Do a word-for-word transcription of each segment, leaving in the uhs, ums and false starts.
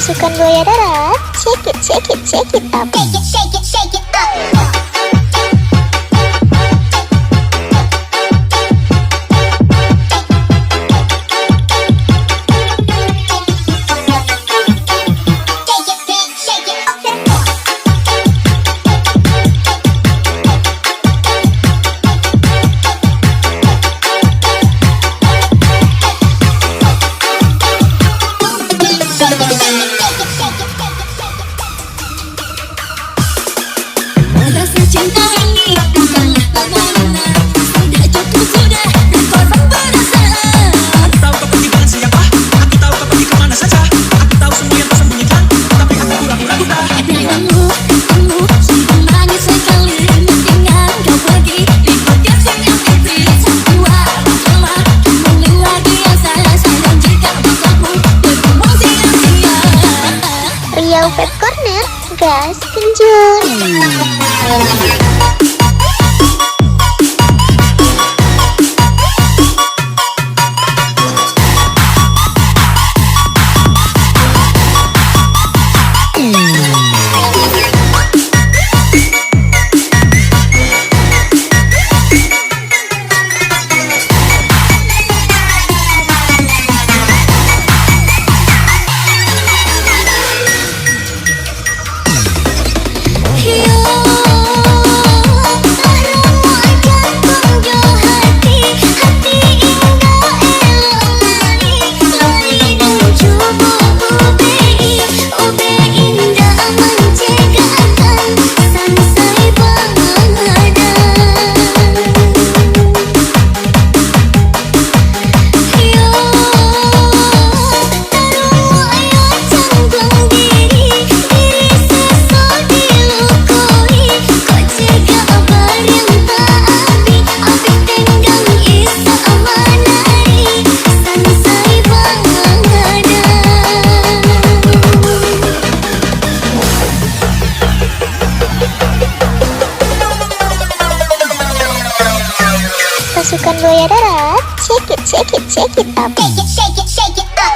Pasukan Buaya Darat, shake it, shake it, shake it up. Shake it, shake it, shake it up. Rasa cinta ini bukanlah permainan. Sudah cukup sudah, berkorban perasaan. Aku tahu kau pergi dengan siapa, aku tahu kau pergi kemana saja. Aku tahu semua yang kau sembunyikan, tapi aku pura-pura buta. Kamu, kamu, sungguh manis sekali mendengar kau pergi. Ikut yang senyum itu, semua cuma kamu luar biasa. Sayang jika bersamamu, berbohong sia-sia. Riau Vape Corner, gas ganjil. Pasukan Buaya Darat, shake it, shake it, shake it up. Shake it, shake it, shake it up.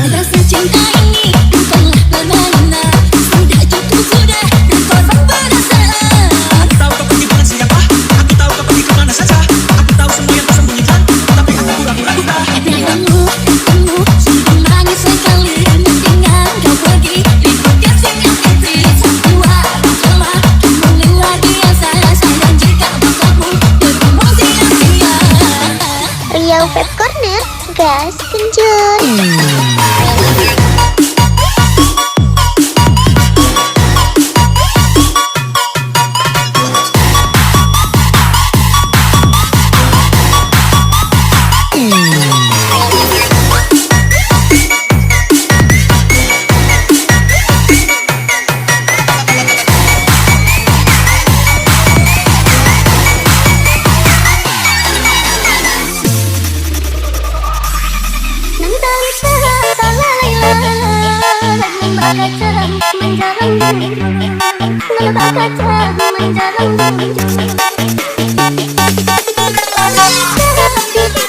Rasa cinta ini bukanlah permainan. Sudah cukup sudah, berkorban perasaan. Aku tahu kau pergi dengan siapa, aku tahu kau pergi kemana saja. Aku tahu semua yang kau sembunyikan, tapi aku pura-pura buta. Kamu, kamu, sungguh manis sekali mendengar kau pergi. Ikut yang senyum itu, semua cuma kamu luar biasa. Sayang jika bersamamu, berbohong sia-sia. Riau Vape Corner, gas ganjil. Nan talita talailah, nan bakacang manjarang diri, nan bakacang manjarang diri.